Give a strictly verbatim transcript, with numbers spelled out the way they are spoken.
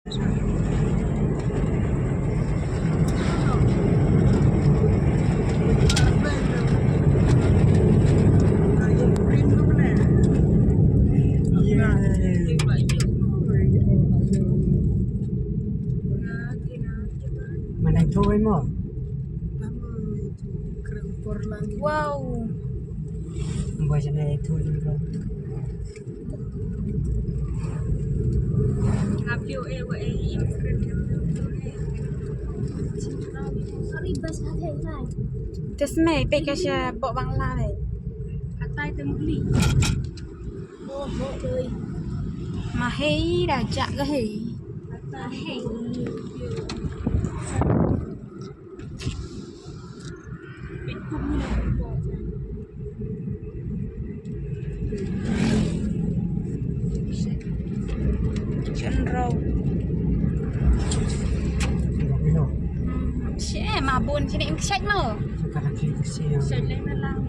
Mana tu mo? Wow. Buat macam itu juga. Sorry, bas hati hai. Te sngewbha peit ka sha bok Bangla le. Hatai te muli. Ma hei da jak ka hei. Hatai. Shen rau. Shen ma bun shen im shen ma. Shen le na lang.